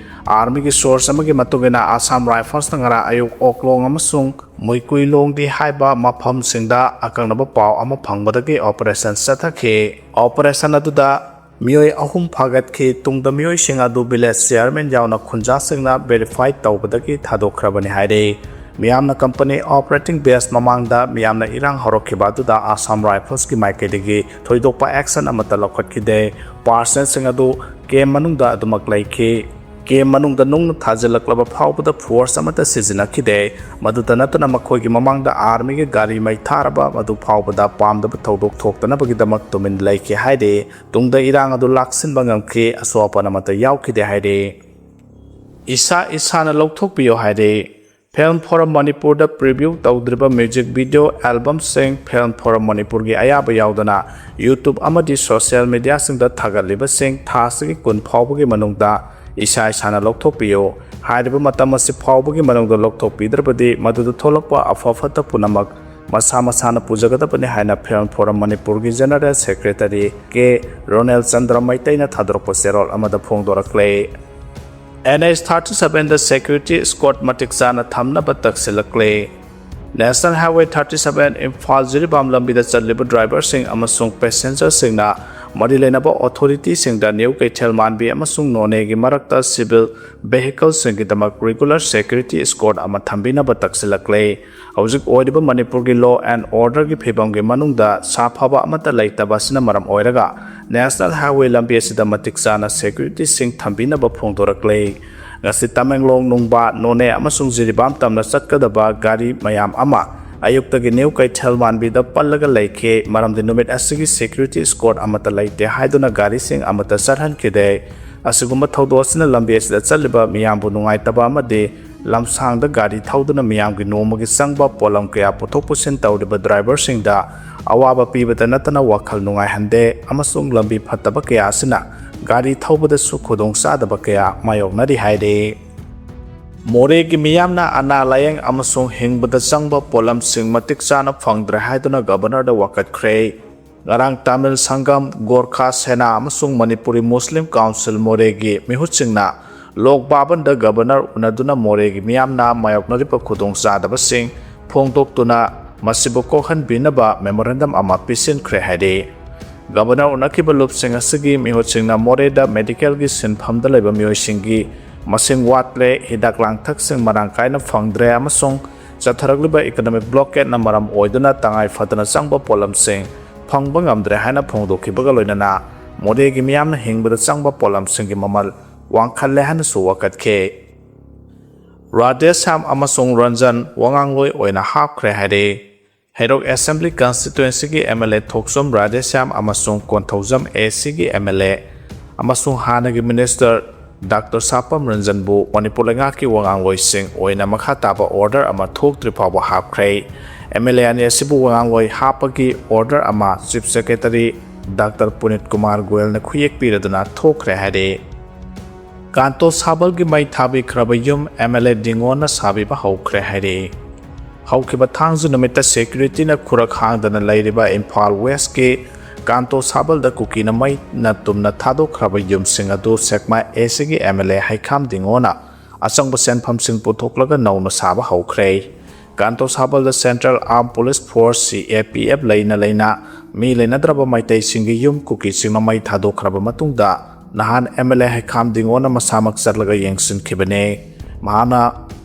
Armyꯒꯤ source ꯑꯃꯒꯤ ꯃꯇꯨꯡ ꯏꯟꯅ, Assam Riflesꯅ ꯉꯔꯥꯡ ꯑꯌꯨꯛ ꯑꯣꯛꯂꯣꯡ ꯑꯃꯁꯨꯡ ꯃꯨꯏꯀꯨꯏꯂꯣꯡꯗꯤ ꯍꯥꯏꯕ ꯃꯐꯝꯁꯤꯡꯗ ꯑꯀꯛꯅꯕ ꯄꯥꯎ ꯑꯃ ꯐꯪꯕꯗꯒꯤ operation ꯆꯠꯊꯈꯤ꯫ Operation ꯑꯗꯨꯗ ꯃꯤꯑꯣꯏ ꯑꯍꯨꯝ ꯐꯥꯒꯠꯈꯤ꯫ ꯇꯨꯡꯗ ꯃꯤꯑꯣꯏꯁꯤꯡ ꯑꯗꯨ village chairman ꯌꯥꯎꯅ ꯈꯨꯟꯖꯥꯁꯤꯡꯅ verify ꯇꯧꯕꯗꯒꯤ ꯊꯥꯗꯣꯛꯈ꯭ꯔꯕꯅꯤ ꯍꯥꯏꯔꯤ꯫ ꯃꯤꯌꯥꯝꯅ company operating base ꯃꯃꯥꯡꯗ ꯃꯤꯌꯥꯝꯅ ꯏꯔꯥꯡ ꯍꯧꯔꯛꯈꯤꯕ ꯑꯗꯨꯗ Assam Riflesꯀꯤ ꯃꯥꯏꯀꯩꯗꯒꯤ ꯊꯣꯏꯗꯣꯛꯄ action ꯑꯃꯠꯇ ꯂꯧꯈꯠꯈꯤꯗꯦ꯫ Personnelꯁꯤꯡ ꯑꯗꯨ camp ꯃꯅꯨꯡꯗ ꯑꯗꯨꯃꯛ ꯂꯩꯈꯤ꯫ Camp ꯃꯅꯨꯡꯗ ꯅꯨꯡꯅ ꯊꯥꯖꯤꯜꯂꯛꯂꯕ ꯐꯥꯎꯕꯗ force ꯑꯃꯠꯇ ꯁꯤꯖꯤꯟꯅꯈꯤꯗꯦ꯫ ꯃꯗꯨꯇ ꯅꯠꯇꯅ ꯃꯈꯣꯏꯒꯤ ꯃꯃꯥꯡꯗ armyꯒꯤ ꯒꯥꯔꯤ ꯃꯩ ꯊꯥꯔꯕ ꯃꯗꯨ ꯐꯥꯎꯕꯗ ꯄꯥꯝꯗꯕ ꯊꯧꯗꯣꯛ ꯊꯣꯛꯇꯅꯕꯒꯤꯗꯃꯛ ꯇꯨꯃꯤꯟ ꯂꯩꯈꯤ ꯍꯥꯏꯔꯤ꯫ ꯇꯨꯡꯗ ꯏꯔꯥꯡ ꯑꯗꯨ ꯂꯥꯛꯁꯤꯟꯕ ꯉꯝꯈꯤ, ꯑꯁꯣꯛ ꯑꯄꯟ ꯑꯃꯠꯇ ꯌꯥꯎꯈꯤꯗꯦ ꯍꯥꯏꯔꯤ꯫ ꯏꯁꯥ ꯏꯁꯥꯅ ꯂꯧꯊꯣꯛꯄꯤꯌꯨ ꯍꯥꯏꯔꯤ꯫ Film Forum ꯃꯅꯤꯄꯨꯔꯗ preview ꯇꯧꯗ꯭ꯔꯤꯕ music video albumꯁꯤꯡ Film Forum ꯃꯅꯤꯄꯨꯔꯒꯤ ꯑꯌꯥꯕ ꯌꯥꯎꯗꯅ YouTube ꯑꯃꯗꯤ social mediaꯁꯤꯡꯗ ꯊꯥꯒꯠꯂꯤꯕꯁꯤꯡ ꯊꯥ ꯑꯁꯤꯒꯤ ꯀꯨꯟ ꯐꯥꯎꯕꯒꯤ ꯃꯅꯨꯡꯗ ꯏꯁꯥ ꯏꯁꯥꯅ ꯂꯧꯊꯣꯛꯄꯤꯌꯨ꯫ ꯍꯥꯏꯔꯤꯕ ꯃꯇꯝ ꯑꯁꯤ ꯐꯥꯎꯕꯒꯤ ꯃꯅꯨꯡꯗ ꯂꯧꯊꯣꯛꯄꯤꯗ꯭ꯔꯕꯗꯤ ꯃꯗꯨꯗ ꯊꯣꯛꯂꯛꯄ ꯑꯐ ꯐꯠꯇ ꯄꯨꯝꯅꯃꯛ ꯃꯁꯥ ꯃꯁꯥꯅ ꯄꯨꯖꯒꯗꯕꯅꯤ ꯍꯥꯏꯅ Film Forum ꯃꯅꯤꯄꯨꯔꯒꯤ General Secretary ꯀꯦ ꯔꯣꯅꯦꯜ ꯆꯟꯗ꯭ꯔ ꯃꯩꯇꯩꯅ ꯊꯥꯗꯣꯔꯛꯄ ꯆꯦꯔꯣꯜ ꯑꯃꯗ ꯐꯣꯡꯗꯣꯔꯛꯂꯦ꯫ ꯑꯦꯟ ꯑꯩꯆ thirty sevenꯗ security escort ꯃꯇꯤꯛ ꯆꯥꯅ ꯊꯝꯅꯕ ꯇꯛꯁꯤꯜꯂꯛꯂꯦ꯫ National Highway thirty seven Imphal Jiribam ꯂꯝꯕꯤꯗ ꯆꯠꯂꯤꯕ driverꯁꯤꯡ ꯑꯃꯁꯨꯡ passengerꯁꯤꯡꯅ ꯃꯔꯤ ꯂꯩꯅꯕ authorityꯁꯤꯡꯗ ꯅ꯭ꯌꯨ ꯀꯩꯊꯦꯜ ꯃꯥꯟꯕꯤ ꯑꯃꯁꯨꯡ ꯅꯣꯅꯦꯒꯤ ꯃꯔꯛꯇ civil vehicleꯁꯤꯡꯒꯤꯗꯃꯛ regular security escort ꯑꯃ ꯊꯝꯕꯤꯅꯕ ꯇꯛꯁꯤꯜꯂꯛꯂꯦ꯫ ꯍꯧꯖꯤꯛ ꯑꯣꯏꯔꯤꯕ ꯃꯅꯤꯄꯨꯔꯒꯤ law and orderꯒꯤ ꯐꯤꯕꯝꯒꯤ ꯃꯅꯨꯡꯗ ꯁꯥꯐꯕ ꯑꯃꯠꯇ ꯂꯩꯇꯕ ꯑꯁꯤꯅ ꯃꯔꯝ ꯑꯣꯏꯔꯒ National Highway ꯂꯝꯕꯤ ꯑꯁꯤꯗ ꯃꯇꯤꯛ ꯆꯥꯅ securityꯁꯤꯡ ꯊꯝꯕꯤꯅꯕ ꯐꯣꯡꯗꯣꯔꯛꯂꯦ꯫ ꯉꯁꯤ ꯇꯃꯦꯡꯂꯣꯡ, ꯅꯨꯡꯕꯥ, ꯅꯣꯅꯦ ꯑꯃꯁꯨꯡ ꯖꯤꯔꯤꯕꯥꯝ ꯇꯝꯅ ꯆꯠꯀꯗꯕ ꯒꯥꯔꯤ ꯃꯌꯥꯝ ꯑꯃ ꯑꯌꯨꯛꯇꯒꯤ ꯅ꯭ꯌꯨ ꯀꯩꯊꯦꯜ ꯃꯥꯟꯕꯤꯗ ꯄꯜꯂꯒ ꯂꯩꯈꯤ꯫ ꯃꯔꯝꯗꯤ ꯅꯨꯃꯤꯠ ꯑꯁꯤꯒꯤ security escort ꯑꯃꯠꯇ ꯂꯩꯇꯦ ꯍꯥꯏꯗꯨꯅ ꯒꯥꯔꯤꯁꯤꯡ ꯑꯃꯠꯇ ꯆꯠꯍꯟꯈꯤꯗꯦ꯫ ꯑꯁꯤꯒꯨꯝꯕ ꯊꯧꯗꯣꯛ ꯑꯁꯤꯅ ꯂꯝꯕꯤ ꯑꯁꯤꯗ ꯆꯠꯂꯤꯕ ꯃꯤꯌꯥꯝꯕꯨ ꯅꯨꯡꯉꯥꯏꯇꯕ ꯑꯃꯗꯤ ꯂꯝꯁꯥꯡꯗ ꯒꯥꯔꯤ ꯊꯧꯗꯨꯅ ꯃꯤꯌꯥꯝꯒꯤ ꯅꯣꯡꯃꯒꯤ ꯆꯪꯕ ꯄꯣꯠꯂꯝ ꯀꯌꯥ ꯄꯨꯊꯣꯛ ꯄꯨꯁꯤꯟ ꯇꯧꯔꯤꯕ driverꯁꯤꯡꯗ ꯑꯋꯥꯕ ꯄꯤꯕꯇ ꯅꯠꯇꯅ ꯋꯥꯈꯜ ꯅꯨꯡꯉꯥꯏꯍꯟꯗꯦ ꯑꯃꯁꯨꯡ ꯂꯝꯕꯤ ꯐꯠꯇꯕ ꯀꯌꯥ ꯑꯁꯤꯅ ꯒꯥꯔꯤ ꯊꯧꯕꯗꯁꯨ ꯈꯨꯗꯣꯡꯆꯥꯗꯕ ꯀꯌꯥ ꯃꯥꯌꯣꯛꯅꯔꯤ ꯍꯥꯏꯔꯤ꯫ ꯃꯣꯔꯦꯒꯤ ꯃꯤꯌꯥꯝꯅ ꯑꯅꯥ ꯂꯥꯌꯦꯡ ꯑꯃꯁꯨꯡ ꯍꯤꯡꯕꯗ ꯆꯪꯕ ꯄꯣꯠꯂꯝꯁꯤꯡ ꯃꯇꯤꯛ ꯆꯥꯅ ꯐꯪꯗ꯭ꯔꯦ ꯍꯥꯏꯗꯨꯅ Governorꯗ ꯋꯥꯀꯠꯈ꯭ꯔꯦ꯫ ꯉꯔꯥꯡ ꯇꯥꯃꯤꯜ ꯁꯪꯒꯝ ꯒꯣꯔꯈꯥ ꯁꯦꯅꯥ ꯑꯃꯁꯨꯡ ꯃꯅꯤꯄꯨꯔꯤ ꯃꯨꯁꯂꯤꯝ ꯀꯥꯎꯟꯁꯤꯜ ꯃꯣꯔꯦꯒꯤ ꯃꯤꯍꯨꯠꯁꯤꯡꯅ ꯂꯣꯛ ꯚꯕꯟꯗ Governor ꯎꯅꯗꯨꯅ ꯃꯣꯔꯦꯒꯤ ꯃꯤꯌꯥꯝꯅ ꯃꯥꯌꯣꯛꯅꯔꯤꯕ ꯈꯨꯗꯣꯡꯆꯥꯗꯕꯁꯤꯡ ꯐꯣꯡꯗꯣꯛꯇꯨꯅ ꯃꯁꯤꯕꯨ ꯀꯣꯛꯍꯟꯕꯤꯅꯕ memorandum ꯑꯃ ꯄꯤꯁꯤꯟꯈ꯭ꯔꯦ ꯍꯥꯏꯔꯤ꯫ Governor ꯎꯅꯈꯤꯕ ꯂꯨꯞꯁꯤꯡ ꯑꯁꯤꯒꯤ ꯃꯤꯍꯨꯠꯁꯤꯡꯅ ꯃꯣꯔꯦꯗ medicalꯒꯤ ꯁꯤꯟꯐꯝꯗ ꯂꯩꯕ ꯃꯤꯑꯣꯏꯁꯤꯡꯒꯤ ꯃꯁꯤꯡ ꯋꯥꯠꯂꯦ, ꯍꯤꯗꯥꯛ ꯂꯥꯡꯊꯛꯁꯤꯡ ꯃꯔꯥꯡ ꯀꯥꯏꯅ ꯐꯪꯗ꯭ꯔꯦ ꯑꯃꯁꯨꯡ ꯆꯠꯊꯔꯛꯂꯤꯕ economic blockadeꯅ ꯃꯔꯝ ꯑꯣꯏꯗꯨꯅ ꯇꯉꯥꯏ ꯐꯗꯅ ꯆꯪꯕ ꯄꯣꯠꯂꯝꯁꯤꯡ ꯐꯪꯕ ꯉꯝꯗ꯭ꯔꯦ ꯍꯥꯏꯅ ꯐꯣꯡꯗꯣꯛꯈꯤꯕꯒ ꯂꯣꯏꯅꯅ ꯃꯣꯔꯦꯒꯤ ꯃꯤꯌꯥꯝꯅ ꯍꯤꯡꯕꯗ ꯆꯪꯕ ꯄꯣꯠꯂꯝꯁꯤꯡꯒꯤ ꯃꯃꯜ ꯋꯥꯡꯈꯠꯂꯦ ꯍꯥꯏꯅꯁꯨ ꯋꯥꯀꯠꯈꯤ꯫ ꯔꯥꯙꯦꯁ꯭ꯌꯥꯝ ꯑꯃꯁꯨꯡ ꯔꯟꯖꯟ ꯋꯥꯉꯥꯡꯂꯣꯏ ꯑꯣꯏꯅ ꯍꯥꯞꯈ꯭ꯔꯦ ꯍꯥꯏꯔꯤ꯫ ꯍꯩꯔꯣꯛ Assembly Constituencyꯒꯤ MLA ꯊꯣꯛꯆꯣꯝ ꯔꯥꯙꯦꯁ꯭ꯌꯥꯝ ꯑꯃꯁꯨꯡ ꯀꯣꯟꯊꯧꯖꯝ ACꯒꯤ MLA ꯑꯃꯁꯨꯡ ꯍꯥꯟꯅꯒꯤ Minister Doctor ꯁꯥꯄꯝ ꯔꯟꯖꯟꯕꯨ ꯃꯅꯤꯄꯨꯔ ꯂꯩꯉꯥꯛꯀꯤ ꯋꯥꯉꯥꯡꯂꯣꯏꯁꯤꯡ ꯑꯣꯏꯅ ꯃꯈꯥ ꯇꯥꯕ order ꯑꯃ ꯊꯣꯛꯇ꯭ꯔꯤ ꯐꯥꯎꯕ ꯍꯥꯞꯈ꯭ꯔꯦ꯫ MLA ꯑꯅꯤ ꯑꯁꯤꯕꯨ ꯋꯥꯉꯥꯡꯂꯣꯏ ꯍꯥꯞꯄꯒꯤ order ꯑꯃ Chief Secretary Doctor ꯄꯨꯅꯤꯠ ꯀꯨꯃꯥꯔ ꯒꯣꯌꯜꯅ ꯈꯨꯌꯦꯛ ꯄꯤꯔꯗꯨꯅ ꯊꯣꯛꯈ꯭ꯔꯦ ꯍꯥꯏꯔꯤ꯫ ꯀꯥꯟꯇꯣ ꯁꯥꯕꯜꯒꯤ ꯃꯩ ꯊꯥꯕꯤꯈ꯭ꯔꯕ ꯌꯨꯝ MLA ꯗꯤꯡꯉꯣꯅ ꯁꯥꯕꯤꯕ ꯍꯧꯈ꯭ꯔꯦ ꯍꯥꯏꯔꯤ꯫ ꯍꯧꯈꯤꯕ ꯊꯥꯡꯖ ꯅꯨꯃꯤꯠꯇ ꯁꯦꯀ꯭ꯌꯨꯔꯤꯇꯤꯅ ꯈꯨꯔꯛ ꯍꯥꯡꯗꯅ ꯂꯩꯔꯤꯕ ꯏꯝꯐꯥꯜ ꯋꯦꯁꯀꯤ ꯀꯥꯟꯇꯣ ꯁꯥꯕꯜꯗ ꯀꯨꯀꯤꯅ ꯃꯩꯅ ꯇꯨꯝꯅ ꯊꯥꯗꯣꯛꯈ꯭ꯔꯕ ꯌꯨꯝꯁꯤꯡ ꯑꯗꯨ ꯁꯦꯛꯃꯥꯏ ꯑꯦꯁꯤꯒꯤ ꯑꯦꯝ ꯑꯦꯜ ꯑꯦ ꯍꯩꯈꯥꯝ ꯗꯤꯡꯉꯣꯅ ꯑꯆꯪꯕ ꯁꯦꯟꯐꯝꯁꯤꯡ ꯄꯨꯊꯣꯛꯂꯒ ꯅꯧꯅ ꯁꯥꯕ ꯍꯧꯈ꯭ꯔꯦ꯫ ꯀꯥꯟꯇꯣ ꯁꯥꯕꯜꯗ ꯁꯦꯟꯇ꯭ꯔꯦꯜ ꯑꯥꯔꯝ ꯄꯨꯂꯤꯁ ꯐꯣꯔꯁ, ꯁꯤ ꯑꯦ ꯄꯤ ꯑꯦꯐ, ꯂꯩꯅ ꯂꯩꯅ ꯃꯤ ꯂꯩꯅꯗ꯭ꯔꯕ ꯃꯩꯇꯩꯁꯤꯡꯒꯤ ꯌꯨꯝ ꯀꯨꯀꯤꯁꯤꯡꯅ ꯃꯩ ꯊꯥꯗꯣꯛꯈ꯭ꯔꯕ ꯃꯇꯨꯡꯗ ꯅꯍꯥꯟ ꯑꯦꯝ ꯑꯦꯜ ꯑꯦ ꯍꯩꯈꯥꯝ ꯗꯤꯡꯉꯣꯅ ꯃꯁꯥꯃꯛ ꯆꯠꯂꯒ ꯌꯦꯡꯁꯤꯟꯈꯤꯕꯅꯦ꯫ ꯃꯍꯥꯛꯅ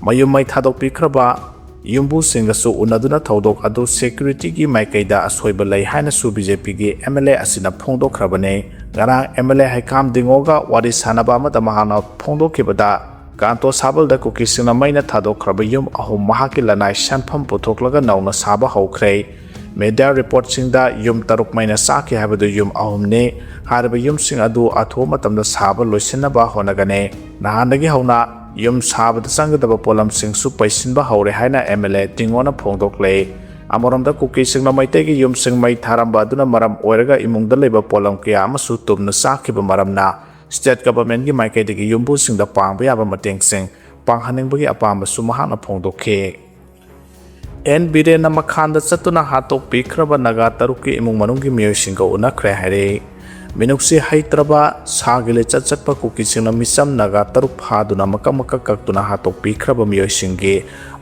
ꯃꯌꯨꯝ ꯃꯩ ꯊꯥꯗꯣꯛꯄꯤꯈ꯭ꯔꯕ ꯌꯨꯝꯕꯨꯁꯤꯡꯒꯁꯨ ꯎꯅꯗꯨꯅ ꯊꯧꯗꯣꯛ ꯑꯗꯨ ꯁꯦꯀ꯭ꯌꯨꯔꯤꯇꯤꯒꯤ ꯃꯥꯏꯀꯩꯗ ꯑꯁꯣꯏꯕ ꯂꯩ ꯍꯥꯏꯅꯁꯨ ꯕꯤ ꯖꯦ ꯄꯤꯒꯤ ꯑꯦꯝ ꯑꯦꯜ ꯑꯦ ꯑꯁꯤꯅ ꯐꯣꯡꯗꯣꯛꯈ꯭ꯔꯕꯅꯤ꯫ ꯉꯔꯥꯡ ꯑꯦꯝ ꯑꯦꯜ ꯑꯦ ꯍꯩꯈꯥꯝ ꯗꯤꯡꯉꯣꯒ ꯋꯥꯔꯤ ꯁꯥꯟꯅꯕ ꯑꯃꯗ ꯃꯍꯥꯛꯅ ꯐꯣꯡꯗꯣꯛꯈꯤꯕꯗ, ꯀꯥꯟꯇꯣ ꯁꯥꯕꯜꯗ ꯀꯨꯀꯤꯁꯤꯡꯅ ꯃꯩꯅ ꯊꯥꯗꯣꯛꯈ꯭ꯔꯕ ꯌꯨꯝ ꯑꯍꯨꯝ ꯃꯍꯥꯛꯀꯤ ꯂꯅꯥꯏ ꯁꯦꯟꯐꯝ ꯄꯨꯊꯣꯛꯂꯒ ꯅꯧꯅ ꯁꯥꯕ ꯍꯧꯈ꯭ꯔꯦ꯫ ꯃꯤꯗꯤꯌꯥ ꯔꯤꯄꯣꯔꯠꯁꯤꯡꯗ ꯌꯨꯝ ꯇꯔꯨꯛ ꯃꯩꯅ ꯆꯥꯛꯈꯤ ꯍꯥꯏꯕꯗꯨ ꯌꯨꯝ ꯑꯍꯨꯝꯅꯤ꯫ ꯍꯥꯏꯔꯤꯕ ꯌꯨꯝꯁꯤꯡ ꯑꯗꯨ ꯑꯊꯨꯕ ꯃꯇꯝꯗ ꯁꯥꯕ ꯂꯣꯏꯁꯤꯟꯅꯕ ꯍꯣꯠꯅꯒꯅꯤ꯫ ꯅꯍꯥꯟꯗꯒꯤ ꯍꯧꯅ ꯌꯨꯝ ꯁꯥꯕꯗ ꯆꯪꯒꯗꯕ ꯄꯣꯠꯂꯝꯁꯤꯡꯁꯨ ꯄꯩꯁꯤꯟꯕ ꯍꯧꯔꯦ ꯍꯥꯏꯅ ꯑꯦꯝ ꯑꯦꯜ ꯑꯦ ꯗꯤꯡꯉꯣꯅ ꯐꯣꯡꯗꯣꯛꯂꯦ꯫ ꯑꯃꯔꯣꯝꯗ ꯀꯨꯀꯤꯁꯤꯡꯅ ꯃꯩꯇꯩꯒꯤ ꯌꯨꯝꯁꯤꯡ ꯃꯩ ꯊꯥꯔꯝꯕ ꯑꯗꯨꯅ ꯃꯔꯝ ꯑꯣꯏꯔꯒ ꯏꯃꯨꯡꯗ ꯂꯩꯕ ꯄꯣꯠꯂꯝ ꯀꯌꯥ ꯑꯃꯁꯨ ꯇꯨꯝꯅ ꯆꯥꯛꯈꯤꯕ ꯃꯔꯝꯅ ꯁ꯭ꯇꯦꯠ ꯒꯚꯔꯟꯃꯦꯟꯠꯀꯤ ꯃꯥꯏꯀꯩꯗꯒꯤ ꯌꯨꯝꯕꯨꯁꯤꯡꯗ ꯄꯥꯡꯕ ꯌꯥꯕ ꯃꯇꯦꯡꯁꯤꯡ ꯄꯥꯡꯍꯟꯅꯤꯡꯕꯒꯤ ꯑꯄꯥꯝꯕꯁꯨ ꯃꯍꯥꯛꯅ ꯐꯣꯡꯗꯣꯛꯈꯤ꯫ ꯑꯦꯟ ꯕꯤꯔꯦꯟꯅ ꯃꯈꯥꯟꯗ ꯆꯠꯇꯨꯅ ꯍꯥꯠꯇꯣꯛꯄꯤꯈ꯭ꯔꯕ ꯅꯥꯒꯥ ꯇꯔꯨꯛꯀꯤ ꯏꯃꯨꯡ ꯃꯅꯨꯡꯒꯤ ꯃꯤꯑꯣꯏꯁꯤꯡꯒ ꯎꯅꯈ꯭ꯔꯦ ꯍꯥꯏꯔꯦ꯫ ꯃꯤꯅꯨꯡꯁꯤ ꯍꯩꯇ꯭ꯔꯕ ꯁꯥꯒꯤ ꯂꯤꯆꯠ ꯆꯠꯄ ꯀꯨꯀꯤꯁꯤꯡꯅ ꯃꯤꯆꯝ ꯅꯥꯒꯥ ꯇꯔꯨꯛ ꯐꯥꯗꯨꯅ ꯃꯀꯛ ꯃꯀꯛ ꯀꯛꯇꯨꯅ ꯍꯥꯠꯇꯣꯛꯄꯤꯈ꯭ꯔꯕ ꯃꯤꯑꯣꯏꯁꯤꯡꯒꯤ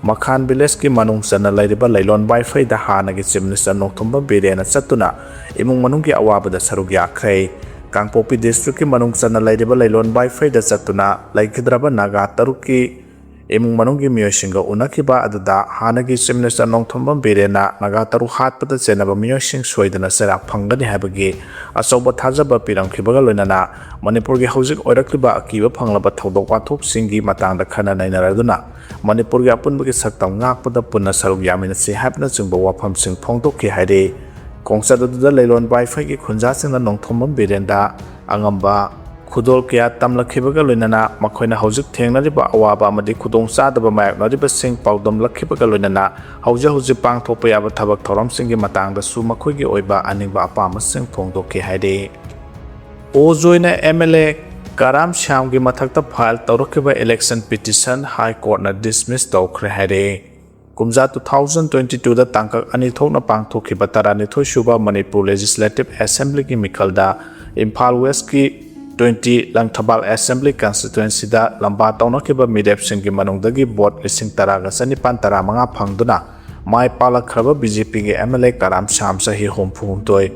ꯃꯈꯥꯟ ꯚꯤꯂꯦꯖꯀꯤ ꯃꯅꯨꯡ ꯆꯟꯅ ꯂꯩꯔꯤꯕ ꯂꯩꯂꯣꯟ ꯋꯥꯏꯐꯩꯗ ꯍꯥꯟꯅꯒꯤ ꯆꯤꯐ ꯃꯤꯅꯤꯁꯇꯔ ꯅꯣꯡꯊꯣꯝꯕꯝ ꯕꯤꯔꯦꯟꯅ ꯆꯠꯇꯨꯅ ꯏꯃꯨꯡ ꯃꯅꯨꯡꯒꯤ ꯑꯋꯥꯕꯗ ꯁꯔꯨꯛ ꯌꯥꯈ꯭ꯔꯦ꯫ ꯀꯥꯡꯄꯣꯛꯄꯤ ꯗꯤꯁꯇ꯭ꯔꯤꯛꯀꯤ ꯃꯅꯨꯡ ꯆꯟꯅ ꯂꯩꯔꯤꯕ ꯂꯩꯂꯣꯟ ꯋꯥꯏꯐꯩꯗ ꯆꯠꯇꯨꯅ ꯂꯩꯈꯤꯗ꯭ꯔꯕ ꯅꯥꯒꯥ ꯇꯔꯨꯛꯀꯤ ꯏꯃꯨꯡ ꯃꯅꯨꯡꯒꯤ ꯃꯤꯑꯣꯏꯁꯤꯡꯒ ꯎꯅꯈꯤꯕ ꯑꯗꯨꯗ ꯍꯥꯟꯅꯒꯤ ꯆꯤꯐ ꯃꯤꯅꯤꯁꯇꯔ ꯅꯣꯡꯊꯣꯝꯕꯝ ꯕꯤꯔꯦꯟꯅ ꯅꯥꯒꯥ ꯇꯔꯨꯛ ꯍꯥꯠꯄꯗ ꯆꯦꯟꯅꯕ ꯃꯤꯑꯣꯏꯁꯤꯡ ꯁꯣꯏꯗꯅ ꯆꯩꯔꯥꯛ ꯐꯪꯒꯅꯤ ꯍꯥꯏꯕꯒꯤ ꯑꯆꯧꯕ ꯊꯥꯖꯕ ꯄꯤꯔꯝꯈꯤꯕꯒ ꯂꯣꯏꯅꯅ ꯃꯅꯤꯄꯨꯔꯒꯤ ꯍꯧꯖꯤꯛ ꯑꯣꯏꯔꯛꯂꯤꯕ ꯑꯀꯤꯕ ꯐꯪꯂꯕ ꯊꯧꯗꯣꯛ ꯋꯥꯊꯣꯛꯁꯤꯡꯒꯤ ꯃꯇꯥꯡꯗ ꯈꯟꯅ ꯅꯩꯅꯔꯗꯨꯅ ꯃꯅꯤꯄꯨꯔꯒꯤ ꯑꯄꯨꯟꯕꯒꯤ ꯁꯛꯇꯝ ꯉꯥꯛꯄꯗ ꯄꯨꯟꯅ ꯁꯔꯨꯛ ꯌꯥꯃꯤꯟꯅꯁꯤ ꯍꯥꯏꯕꯅꯆꯤꯡꯕ ꯋꯥꯐꯝꯁꯤꯡ ꯐꯣꯡꯗꯣꯛꯈꯤ ꯍꯥꯏꯔꯤ꯫ ꯈꯣꯡꯆꯠ ꯑꯗꯨꯗ ꯂꯩꯂꯣꯟ ꯋꯥꯏꯐꯩꯒꯤ ꯈꯨꯟꯖꯥꯁꯤꯡꯅ ꯅꯣꯡꯊꯣꯝꯕꯝ ꯕꯤꯔꯦꯟꯗ ꯑꯉꯝꯕ ꯈꯨꯗꯣꯜ ꯀꯌꯥ ꯇꯝꯂꯛꯈꯤꯕꯒ ꯂꯣꯏꯅꯅ ꯃꯈꯣꯏꯅ ꯍꯧꯖꯤꯛ ꯊꯦꯡꯅꯔꯤꯕ ꯑꯋꯥꯕ ꯑꯃꯗꯤ ꯈꯨꯗꯣꯡꯆꯥꯗꯕ ꯃꯥꯌꯣꯛꯅꯔꯤꯕꯁꯤꯡ ꯄꯥꯎꯗꯝꯂꯛꯈꯤꯕꯒ ꯂꯣꯏꯅꯅ ꯍꯧꯖꯤꯛ ꯍꯧꯖꯤꯛ ꯄꯥꯡꯊꯣꯛꯄ ꯌꯥꯕ ꯊꯕꯛ ꯊꯧꯔꯝꯁꯤꯡꯒꯤ ꯃꯇꯥꯡꯗꯁꯨ ꯃꯈꯣꯏꯒꯤ ꯑꯣꯏꯕ ꯑꯅꯤꯡꯕ ꯑꯄꯥꯝꯕꯁꯤꯡ ꯐꯣꯡꯗꯣꯛꯈꯤ ꯍꯥꯏꯔꯤ꯫ ꯑꯣꯖꯣꯏꯅ ꯑꯦꯝ ꯑꯦꯜ ꯑꯦ ꯀꯔꯥꯝ ꯁ꯭ꯌꯥꯝꯒꯤ ꯃꯊꯛꯇ ꯐꯥꯏꯜ ꯇꯧꯔꯛꯈꯤꯕ ꯏꯂꯦꯛꯁꯟ ꯄꯤꯇꯤꯁꯟ ꯍꯥꯏ ꯀꯣꯔꯠꯅ ꯗꯤꯁꯃꯤꯁ ꯇꯧꯈ꯭ꯔꯦ ꯍꯥꯏꯔꯦ꯫ ꯀꯨꯝꯖꯥ two thousand twenty twoꯗ ꯇꯥꯡꯀꯛ ꯑꯅꯤ ꯊꯣꯛꯅ ꯄꯥꯡꯊꯣꯛꯈꯤꯕ ꯇꯔꯥꯅꯤꯊꯣꯏ ꯁꯨꯕ Manipur Legislative Assemblyꯒꯤ ꯃꯤꯈꯜꯗ Imphal Westꯀꯤ twenty, Langthabal Assembly Constituencyꯗ ꯂꯝꯕꯥ ꯇꯧꯅꯈꯤꯕ ꯃꯤꯔꯦꯞꯁꯤꯡꯒꯤ ꯃꯅꯨꯡꯗꯒꯤ vote ꯂꯤꯁꯤꯡ ꯇꯔꯥꯒ ꯆꯅꯤꯄꯥꯟ ꯇꯔꯥꯃꯉꯥ ꯐꯪꯗꯨꯅ ꯃꯥꯏ ꯄꯥꯛꯂꯛꯈ꯭ꯔꯕ BJPꯒꯤ MLA ꯀꯔꯥꯝ ꯁ꯭ꯌꯥꯝ, ꯆꯍꯤ ꯍꯨꯝꯐꯨꯍꯨꯝꯗꯣꯏ,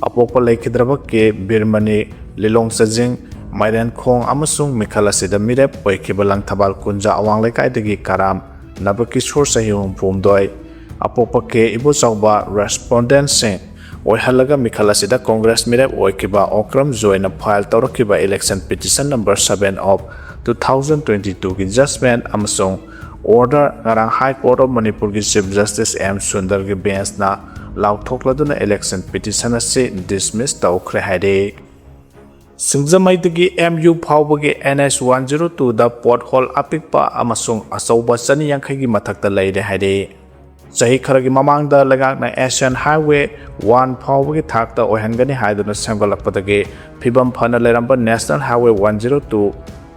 ꯑꯄꯣꯛꯄ ꯂꯩꯈꯤꯗ꯭ꯔꯕ ꯀꯦ ꯕꯤꯔꯃꯅꯤ, ꯂꯤꯂꯣꯡ ꯆꯖꯤꯡ, ꯃꯥꯏꯔꯦꯟꯈꯣꯡ ꯑꯃꯁꯨꯡ ꯃꯤꯈꯜ ꯑꯁꯤꯗ ꯃꯤꯔꯦꯞ ꯑꯣꯏꯈꯤꯕ ꯂꯪꯊꯕꯥꯜ ꯀꯨꯟꯖꯥ ꯑꯋꯥꯡ ꯂꯩꯀꯥꯏꯗꯒꯤ ꯀꯔꯥꯝ ꯅꯕꯀꯤꯁꯣꯔ, ꯆꯍꯤ ꯍꯨꯝꯐꯨꯍꯨꯝꯗꯣꯏ, ꯑꯄꯣꯛꯄ ꯀꯦ ꯏꯕꯣꯆꯥꯎꯕ, respondentꯁꯤꯡ ꯑꯣꯏꯍꯜꯂꯒ ꯃꯤꯈꯜ ꯑꯁꯤꯗ Congress ꯃꯤꯔꯦꯞ ꯑꯣꯏꯈꯤꯕ ꯑꯣꯀ꯭ꯔꯝ ꯖꯣꯏꯅ file ꯇꯧꯔꯛꯈꯤꯕ election petition number seven of two thousand twenty twoꯒꯤ judgment ꯑꯃꯁꯨꯡ order ꯉꯔꯥꯡ High Court of ꯃꯅꯤꯄꯨꯔꯒꯤ Chief Justice M ꯁꯨꯟꯗꯔꯒꯤ benchꯅ ꯂꯥꯎꯊꯣꯛꯂꯗꯨꯅ election petition ꯑꯁꯤ dismiss ꯇꯧꯈ꯭ꯔꯦ ꯍꯥꯏꯔꯦ꯫ ꯁꯤꯡꯖꯃꯩꯗꯒꯤ MU ꯐꯥꯎꯕꯒꯤ NH one zero twoꯗ pothole ꯑꯄꯤꯛꯄ ꯑꯃꯁꯨꯡ ꯑꯆꯧꯕ ꯆꯅꯤ ꯌꯥꯡꯈꯩꯒꯤ ꯃꯊꯛꯇ ꯂꯩꯔꯦ ꯍꯥꯏꯔꯦ꯫ ꯆꯍꯤ ꯈꯔꯒꯤ ꯃꯃꯥꯡꯗ ꯂꯩꯉꯥꯛꯅ Asian Highway one ꯐꯥꯎꯕꯒꯤ ꯊꯥꯛꯇ ꯑꯣꯏꯍꯟꯒꯅꯤ ꯍꯥꯏꯗꯨꯅ ꯁꯦꯝꯒꯠꯂꯛꯄꯗꯒꯤ ꯐꯤꯕꯝ ꯐꯅ ꯂꯩꯔꯝꯕ National Highway one zero two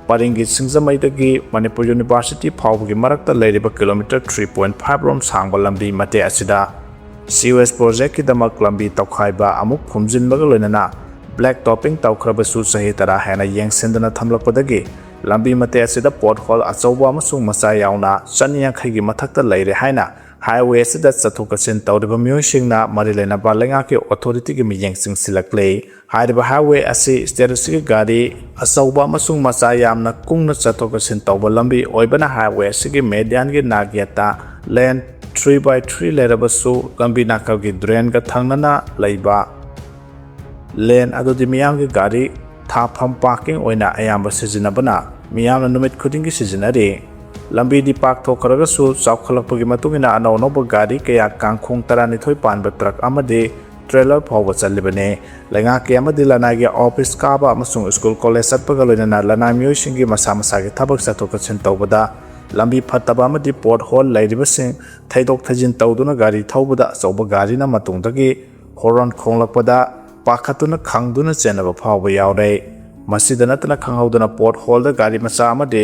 ꯄꯔꯤꯡꯒꯤ ꯁꯤꯡꯖꯃꯩꯗꯒꯤ Manipur University ꯐꯥꯎꯕꯒꯤ ꯃꯔꯛꯇ ꯂꯩꯔꯤꯕ kilometre three point five ꯔꯣꯝ ꯁꯥꯡꯕ ꯂꯝꯕꯤ ꯃꯇꯦꯛ ꯑꯁꯤꯗ sewage projectꯀꯤꯗꯃꯛ ꯂꯝꯕꯤ ꯇꯧꯈꯥꯏꯕ ꯑꯃꯨꯛ ꯐꯨꯝꯖꯤꯟꯕꯒ ꯂꯣꯏꯅꯅ black topping ꯇꯧꯈ꯭ꯔꯕꯁꯨ ꯆꯍꯤ ꯇꯔꯥ ꯍꯦꯟꯅ ꯌꯦꯡꯁꯤꯟꯗꯅ ꯊꯝꯂꯛꯄꯗꯒꯤ ꯂꯝꯕꯤ ꯃꯇꯦꯛ ꯑꯁꯤꯗ pothole ꯑꯆꯧꯕ ꯑꯃꯁꯨꯡ ꯃꯆꯥ ꯌꯥꯎꯅ ꯆꯅꯤ ꯌꯥꯡꯈꯩꯒꯤ ꯃꯊꯛꯇ ꯂꯩꯔꯦ ꯍꯥꯏꯅ highway ꯑꯁꯤꯗ ꯆꯠꯊꯣꯛ ꯆꯠꯁꯤꯟ ꯇꯧꯔꯤꯕ ꯃꯤꯑꯣꯏꯁꯤꯡꯅ ꯃꯔꯤ ꯂꯩꯅꯕ ꯂꯩꯉꯥꯛꯀꯤ authorityꯒꯤ ꯃꯤꯠꯌꯦꯡ ꯆꯤꯡꯁꯤꯜꯂꯛꯂꯤ꯫ ꯍꯥꯏꯔꯤꯕ highway ꯑꯁꯤ state ꯑꯁꯤꯒꯤ ꯒꯥꯔꯤ ꯑꯆꯧꯕ ꯑꯃꯁꯨꯡ ꯃꯆꯥ ꯌꯥꯝꯅ ꯀꯨꯡꯅ ꯆꯠꯊꯣꯛ ꯆꯠꯁꯤꯟ ꯇꯧꯕ ꯂꯝꯕꯤ ꯑꯣꯏꯕꯅ highway ꯑꯁꯤꯒꯤ medianꯒꯤ ꯅꯥꯛꯌꯦꯠꯇ lane three by three ꯂꯩꯔꯕꯁꯨ ꯂꯝꯕꯤ ꯅꯥꯀꯜꯒꯤ drainꯒ ꯊꯪꯅꯅ ꯂꯩꯕ lane ꯑꯗꯨꯗꯤ ꯃꯤꯌꯥꯝꯒꯤ ꯒꯥꯔꯤ ꯊꯥꯐꯝ parking ꯑꯣꯏꯅ ꯑꯌꯥꯝꯕ ꯁꯤꯖꯤꯟꯅꯕꯅ ꯃꯤꯌꯥꯝꯅ ꯅꯨꯃꯤꯠ ꯈꯨꯗꯤꯡꯒꯤ ꯁꯤꯖꯤꯟꯅꯔꯤ꯫ ꯂꯝꯕꯤꯗꯤ ꯄꯥꯛꯊꯣꯛꯈ꯭ꯔꯒꯁꯨ ꯆꯥꯎꯈꯠꯂꯛꯄꯒꯤ ꯃꯇꯨꯡ ꯏꯟꯅ ꯑꯅꯧ ꯑꯅꯧꯕ ꯒꯥꯔꯤ ꯀꯌꯥ ꯀꯥꯡꯈꯣꯡ ꯇꯔꯥꯅꯤꯊꯣꯏ ꯄꯥꯟꯕ truck ꯑꯃꯗꯤ trailer ꯐꯥꯎꯕ ꯆꯠꯂꯤꯕꯅꯤ꯫ ꯂꯩꯉꯥꯛꯀꯤ ꯑꯃꯗꯤ ꯂꯅꯥꯏꯒꯤ office ꯀꯥꯕ ꯑꯃꯁꯨꯡ school college ꯆꯠꯄꯒ ꯂꯣꯏꯅꯅ ꯂꯅꯥꯏ ꯃꯤꯑꯣꯏꯁꯤꯡꯒꯤ ꯃꯁꯥ ꯃꯁꯥꯒꯤ ꯊꯕꯛ ꯆꯠꯊꯣꯛ ꯆꯠꯁꯤꯟ ꯇꯧꯕꯗ ꯂꯝꯕꯤ ꯐꯠꯇꯕ ꯑꯃꯗꯤ pothole ꯂꯩꯔꯤꯕꯁꯤꯡ ꯊꯩꯗꯣꯛ ꯊꯩꯖꯤꯟ ꯇꯧꯗꯨꯅ ꯒꯥꯔꯤ ꯊꯧꯕꯗ ꯑꯆꯧꯕ ꯒꯥꯔꯤꯅ ꯃꯇꯨꯡꯗꯒꯤ horn ꯈꯣꯡꯂꯛꯄꯗ ꯄꯥꯈꯠꯇꯨꯅ ꯈꯪꯗꯨꯅ ꯆꯦꯟꯅꯕ ꯐꯥꯎꯕ ꯌꯥꯎꯔꯦ꯫ ꯃꯁꯤꯗ ꯅꯠꯇꯅ ꯈꯪꯍꯧꯗꯅ potholeꯗ ꯒꯥꯔꯤ ꯃꯆꯥ ꯑꯃꯗꯤ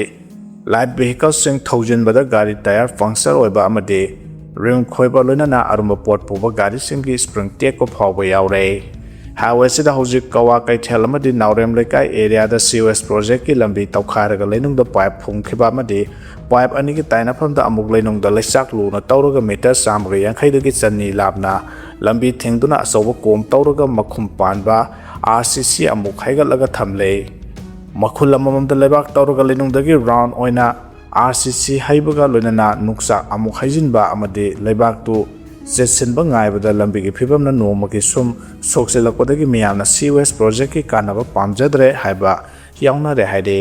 ꯂꯥꯏꯠ ꯚꯤꯍꯤꯀꯜꯁꯤꯡ ꯊꯧꯖꯤꯟꯕꯗ ꯒꯥꯔꯤ ꯇꯥꯌꯔ ꯄꯪꯆꯔ ꯑꯣꯏꯕ ꯑꯃꯗꯤ ꯔꯤꯝ ꯈꯣꯏꯕ, ꯂꯣꯏꯅꯅ ꯑꯔꯨꯝꯕ ꯄꯣꯠ ꯄꯨꯕ ꯒꯥꯔꯤꯁꯤꯡꯒꯤ ꯁ꯭ꯄ꯭ꯔꯤꯡ ꯇꯦꯛꯄ ꯐꯥꯎꯕ ꯌꯥꯎꯔꯦ꯫ ꯍꯥꯏꯋꯦꯁꯤꯗ ꯍꯧꯖꯤꯛ ꯀꯋꯥ ꯀꯩꯊꯦꯜ ꯑꯃꯗꯤ ꯅꯥꯎꯔꯦꯝ ꯂꯩꯀꯥꯏ ꯑꯦꯔꯤꯌꯥꯗ ꯁꯤ ꯋꯦꯁ ꯄ꯭ꯔꯣꯖꯦꯛꯀꯤ ꯂꯝꯕꯤ ꯇꯧꯈꯥꯏꯔꯒ ꯂꯩꯅꯨꯡꯗ ꯄꯥꯏꯞ ꯐꯨꯝꯈꯤꯕ ꯑꯃꯗꯤ ꯄꯥꯏꯞ ꯑꯅꯤꯒꯤ ꯇꯥꯏꯅꯐꯝꯗ ꯑꯃꯨꯛ ꯂꯩꯅꯨꯡꯗ ꯂꯩꯆꯥꯛ ꯂꯨꯅ ꯇꯧꯔꯒ ꯃꯤꯇꯔ ꯆꯥꯝꯃꯒ ꯌꯥꯡꯈꯩꯗꯒꯤ ꯆꯅꯤ ꯂꯥꯞꯅ ꯂꯝꯕꯤ ꯊꯤꯡꯗꯨꯅ ꯑꯆꯧꯕ ꯀꯣꯝ ꯇꯧꯔꯒ ꯃꯈꯨꯝ ꯄꯥꯟꯕ ꯑꯥꯔ ꯁꯤ ꯁꯤ ꯑꯃꯨꯛ ꯍꯩꯒꯠꯂꯒ ꯊꯝꯂꯦ꯫ ꯃꯈꯨꯜ ꯑꯃꯃꯝꯗ ꯂꯩꯕꯥꯛ ꯇꯧꯔꯒ ꯂꯩꯅꯨꯡꯗꯒꯤ ꯔꯥꯎꯟ ꯑꯣꯏꯅ ꯑꯥꯔ ꯁꯤ ꯁꯤ ꯍꯩꯕꯒ ꯂꯣꯏꯅꯅ ꯅꯨꯡꯆꯥꯛ ꯑꯃꯨꯛ ꯍꯩꯖꯤꯟꯕ ꯑꯃꯗꯤ ꯂꯩꯕꯥꯛꯇꯨ ꯆꯦꯠꯁꯤꯟꯕ ꯉꯥꯏꯕꯗ ꯂꯝꯕꯤꯒꯤ ꯐꯤꯕꯝꯅ ꯅꯣꯡꯃꯒꯤ ꯁꯨꯝ ꯁꯣꯛꯆꯤꯜꯂꯛꯄꯗꯒꯤ ꯃꯤꯌꯥꯝꯅ ꯁꯤ ꯋꯦꯁ ꯄ꯭ꯔꯣꯖꯦꯛꯀꯤ ꯀꯥꯟꯅꯕ ꯄꯥꯝꯖꯗ꯭ꯔꯦ ꯍꯥꯏꯕ ꯌꯥꯎꯅꯔꯦ ꯍꯥꯏꯔꯤ꯫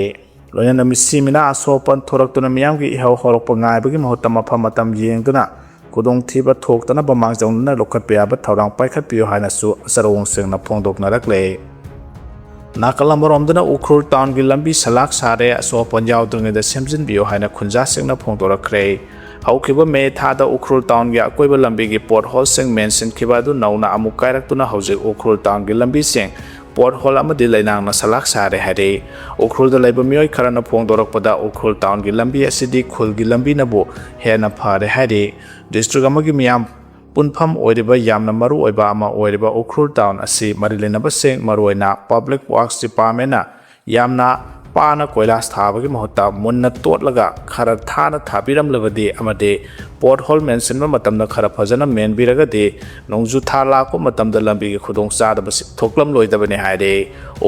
ꯂꯣꯏꯅꯅ ꯃꯤꯁꯤ ꯃꯤꯅꯥ ꯑꯁꯣꯛ ꯑꯄꯟ ꯊꯣꯔꯛꯇꯨꯅ ꯃꯤꯌꯥꯝꯒꯤ ꯏꯍꯧ ꯍꯧꯔꯛꯄ ꯉꯥꯏꯕꯒꯤ ꯃꯍꯨꯠꯇ ꯃꯐꯝ ꯃꯇꯝ ꯌꯦꯡꯗꯨꯅ ꯈꯨꯗꯣꯡꯊꯤꯕ ꯊꯣꯛꯇꯅꯕ ꯃꯥꯡꯖꯧꯅꯅ ꯂꯧꯈꯠꯄ ꯌꯥꯕ ꯊꯧꯔꯥꯡ ꯄꯥꯏꯈꯠꯄꯤꯌꯨ ꯍꯥꯏꯅꯁꯨ ꯑꯆꯔꯧꯁꯤꯡꯅ ꯐꯣꯡꯗꯣꯛꯅꯔꯛꯂꯦ꯫ ꯅꯥꯀꯜ ꯑꯃꯔꯣꯝꯗꯅ ꯎꯈ꯭ꯔꯨꯜ ꯇꯥꯎꯟꯒꯤ ꯂꯝꯕꯤ ꯁꯂꯥꯛ ꯁꯥꯔꯦ, ꯑꯁꯣꯛ ꯑꯄꯟ ꯌꯥꯎꯗ꯭ꯔꯤꯉꯩꯗ ꯁꯦꯝꯖꯤꯟꯕꯤꯌꯨ ꯍꯥꯏꯅ ꯈꯨꯟꯖꯥꯁꯤꯡꯅ ꯐꯣꯡꯗꯣꯔꯛꯈ꯭ꯔꯦ꯫ ꯍꯧꯈꯤꯕ ꯃꯦ ꯊꯥꯗ ꯎꯈ꯭ꯔꯨꯜ ꯇꯥꯎꯟꯒꯤ ꯑꯀꯣꯏꯕ ꯂꯝꯕꯤꯒꯤ ꯄꯣꯠ ꯍꯣꯜꯁꯤꯡ ꯃꯦꯟꯁꯤꯟꯈꯤꯕ ꯑꯗꯨ ꯅꯧꯅ ꯑꯃꯨꯛ ꯀꯥꯏꯔꯛꯇꯨꯅ ꯍꯧꯖꯤꯛ ꯎꯈ꯭ꯔꯨꯜ ꯇꯥꯎꯟꯒꯤ ꯂꯝꯕꯤꯁꯤꯡ ꯄꯣꯠ ꯍꯣꯜ ꯑꯃꯗꯤ ꯂꯩꯅꯥꯡꯅ ꯁꯂꯥꯛ ꯁꯥꯔꯦ ꯍꯥꯏꯔꯤ꯫ ꯎꯈ꯭ꯔꯨꯜꯗ ꯂꯩꯕ ꯃꯤꯑꯣꯏ ꯈꯔꯅ ꯐꯣꯡꯗꯣꯔꯛꯄꯗ ꯎꯈ꯭ꯔꯨꯜ ꯇꯥꯎꯟꯒꯤ ꯂꯝꯕꯤ ꯑꯁꯤꯗꯤ ꯈꯨꯜꯒꯤ ꯂꯝꯕꯤꯅꯕꯨ ꯍꯦꯟꯅ ꯐꯔꯦ ꯍꯥꯏꯔꯤ꯫ ꯗꯤꯁꯇ꯭ꯔꯤꯛ ꯑꯃꯒꯤ ꯃꯤꯌꯥꯝ ꯄꯨꯟꯐꯝ ꯑꯣꯏꯔꯤꯕ ꯌꯥꯝꯅ ꯃꯔꯨ ꯑꯣꯏꯕ ꯑꯃ ꯑꯣꯏꯔꯤꯕ ꯎꯈ꯭ꯔꯨꯜ ꯇꯥꯎꯟ ꯑꯁꯤ ꯃꯔꯤ ꯂꯩꯅꯕꯁꯤꯡ, ꯃꯔꯨꯑꯣꯏꯅ ꯄꯕ꯭ꯂꯤꯛ ꯋꯥꯔꯛꯁ ꯗꯤꯄꯥꯔꯠꯃꯦꯟꯅ ꯌꯥꯝꯅ ꯄꯥꯅ ꯀꯣꯏꯂꯥꯁ ꯊꯥꯕꯒꯤ ꯃꯍꯨꯠꯇ ꯃꯨꯟꯅ ꯇꯣꯠꯂꯒ ꯈꯔ ꯊꯥꯅ ꯊꯥꯕꯤꯔꯝꯂꯕꯗꯤ ꯑꯃꯗꯤ ꯄꯣꯠ ꯍꯣꯜ ꯃꯦꯟꯁꯤꯟꯕ ꯃꯇꯝꯗ ꯈꯔ ꯐꯖꯅ ꯃꯦꯟꯕꯤꯔꯒꯗꯤ ꯅꯣꯡꯖꯨ ꯊꯥ ꯂꯥꯛꯄ ꯃꯇꯝꯗ ꯂꯝꯕꯤꯒꯤ ꯈꯨꯗꯣꯡꯆꯥꯗꯕꯁꯤ ꯊꯣꯛꯂꯝꯂꯣꯏꯗꯕꯅꯤ ꯍꯥꯏꯔꯤ꯫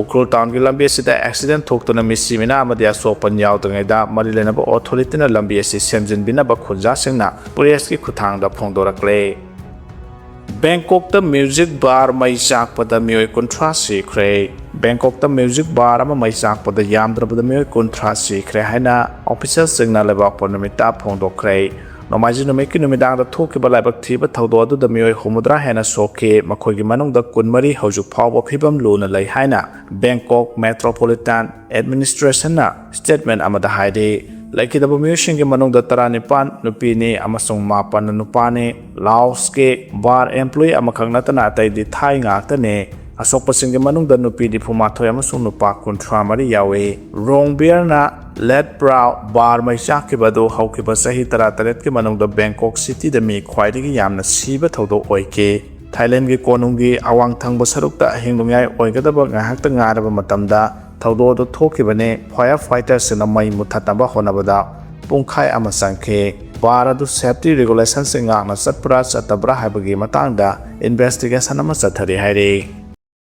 ꯎꯈ꯭ꯔꯨꯜ ꯇꯥꯎꯟꯒꯤ ꯂꯝꯕꯤ ꯑꯁꯤꯗ ꯑꯦꯛꯁꯤꯗꯦꯟ ꯊꯣꯛꯇꯨꯅ ꯃꯤꯁꯤ ꯃꯤꯅꯥ ꯑꯃꯗꯤ ꯑꯁꯣꯛ ꯑꯄꯟ ꯌꯥꯎꯗ꯭ꯔꯤꯉꯩꯗ ꯃꯔꯤ ꯂꯩꯅꯕ ꯑꯣꯊꯣꯔꯤꯇꯤꯅ ꯂꯝꯕꯤ ꯑꯁꯤ ꯁꯦꯝꯖꯤꯟꯕꯤꯅꯕ ꯈꯨꯟꯖꯥꯁꯤꯡꯅ ꯄ꯭ꯔꯦꯁꯀꯤ ꯈꯨꯠꯊꯥꯡꯗ ꯐꯣꯡꯗꯣꯔꯛꯂꯦ꯫ ꯕꯦꯡꯀꯣꯛꯇ ꯃ꯭ꯌꯨꯖꯤꯛ ꯕꯥꯔ ꯃꯩ ꯆꯥꯛꯄꯗ ꯃꯤꯑꯣꯏ ꯀꯨꯟꯊ꯭ꯔꯥ ꯁꯤꯈ꯭ꯔꯦ꯫ ꯕꯦꯡꯀꯣꯛꯇ ꯃ꯭ꯌꯨꯖꯤꯛ ꯕꯥꯔ ꯑꯃ ꯃꯩ ꯆꯥꯛꯄꯗ ꯌꯥꯝꯗ꯭ꯔꯕꯗ ꯃꯤꯑꯣꯏ ꯀꯨꯟꯊ꯭ꯔꯥ ꯁꯤꯈ꯭ꯔꯦ ꯍꯥꯏꯅ ꯑꯣꯐꯤꯁꯤꯌꯦꯜꯁꯤꯡꯅ ꯂꯩꯕꯥꯛꯄꯣꯛꯄ ꯅꯨꯃꯤꯠꯇ ꯐꯣꯡꯗꯣꯛꯈ꯭ꯔꯦ꯫ ꯅꯣꯡꯃꯥꯏꯖꯤꯡ ꯅꯨꯃꯤꯠꯀꯤ ꯅꯨꯃꯤꯗꯥꯡꯗ ꯊꯣꯛꯈꯤꯕ ꯂꯥꯏꯕꯛ ꯊꯤꯕ ꯊꯧꯗꯣꯛ ꯑꯗꯨꯗ ꯃꯤꯑꯣꯏ ꯍꯨꯝꯐꯨꯇꯔꯥ ꯍꯦꯟꯅ ꯁꯣꯛꯈꯤ, ꯃꯈꯣꯏꯒꯤ ꯃꯅꯨꯡꯗ ꯀꯨꯟꯃꯔꯤ ꯍꯧꯖꯤꯛ ꯐꯥꯎꯕ ꯐꯤꯕꯝ ꯂꯨꯅ ꯂꯩ ꯍꯥꯏꯅ ꯕꯦꯡꯀꯣꯛ ꯃꯦꯇ꯭ꯔꯣꯄꯣꯂꯤꯇꯥꯟ ꯑꯦꯗꯃꯤꯅꯤꯁꯇ꯭ꯔꯦꯁꯟꯅ ꯁ꯭ꯇꯦꯠꯃꯦꯟ ꯑꯃꯗ ꯍꯥꯏꯔꯤ꯫ ꯂꯩꯈꯤꯗꯕ ꯃꯤꯑꯣꯏꯁꯤꯡꯒꯤ ꯃꯅꯨꯡꯗ ꯇꯔꯥꯅꯤꯄꯥꯟ ꯅꯨꯄꯤꯅꯤ ꯑꯃꯁꯨꯡ ꯃꯥꯄꯟꯅ ꯅꯨꯄꯥꯅꯤ꯫ ꯂꯥꯎꯁꯀꯤ ꯕꯥꯔ ꯑꯦꯝꯄ꯭ꯂꯣꯌꯤ ꯑꯃꯈꯛ ꯅꯠꯇꯅ ꯑꯇꯩꯗꯤ ꯊꯥꯏ ꯉꯥꯛꯇꯅꯤ꯫ ꯑꯁꯣꯛꯄꯁꯤꯡꯒꯤ ꯃꯅꯨꯡꯗ ꯅꯨꯄꯤ ꯅꯤꯐꯨ ꯃꯥꯊꯣꯏ ꯑꯃꯁꯨꯡ ꯅꯨꯄꯥ ꯀꯨꯟꯊ꯭ꯔꯥ ꯃꯔꯤ ꯌꯥꯎꯏ꯫ ꯔꯣꯡꯕꯤꯌꯔꯅ ꯂꯦꯠ ꯄ꯭ꯔꯥꯎ ꯕꯥꯔ ꯃꯩ ꯆꯥꯛꯈꯤꯕ ꯑꯗꯨ ꯍꯧꯈꯤꯕ ꯆꯍꯤ ꯇꯔꯥ ꯇꯔꯦꯠꯀꯤ ꯃꯅꯨꯡꯗ ꯕꯦꯡꯀꯣꯛ ꯁꯤꯇꯤꯗ ꯃꯤ ꯈ꯭ꯋꯥꯏꯗꯒꯤ ꯌꯥꯝꯅ ꯁꯤꯕ ꯊꯧꯗꯣꯛ ꯑꯣꯏꯈꯤ꯫ ꯊꯥꯏꯂꯦꯟꯒꯤ ꯀꯣꯅꯨꯡꯒꯤ ꯑꯋꯥꯡ ꯊꯪꯕ ꯁꯔꯨꯛꯇ ꯍꯤꯡꯅꯉꯥꯏ ꯑꯣꯏꯒꯗꯕ ꯉꯥꯏꯍꯥꯛꯇ ꯉꯥꯏꯔꯕ ꯃꯇꯝꯗ ꯊꯧꯗꯣꯛ ꯑꯗꯨ ꯊꯣꯛꯈꯤꯕꯅꯤ꯫ ꯐꯥꯌꯔ ꯐꯥꯏꯇꯔꯁꯤꯡꯅ ꯃꯩ ꯃꯨꯊꯠꯅꯕ ꯍꯣꯠꯅꯕꯗ ꯄꯨꯡꯈꯥꯏ ꯑꯃ ꯆꯪꯈꯤ꯫ ꯕꯥꯔ ꯑꯗꯨ ꯁꯦꯐꯇꯤ ꯔꯤꯒꯨꯂꯦꯁꯟꯁꯤꯡ ꯉꯥꯛꯅ ꯆꯠꯄ꯭ꯔꯥ ꯆꯠꯇꯕ꯭ꯔꯥ ꯍꯥꯏꯕꯒꯤ ꯃꯇꯥꯡꯗ ꯏꯟꯚꯦꯁꯇꯤꯒꯦꯁꯟ ꯑꯃ ꯆꯠꯊꯔꯤ ꯍꯥꯏꯔꯤ꯫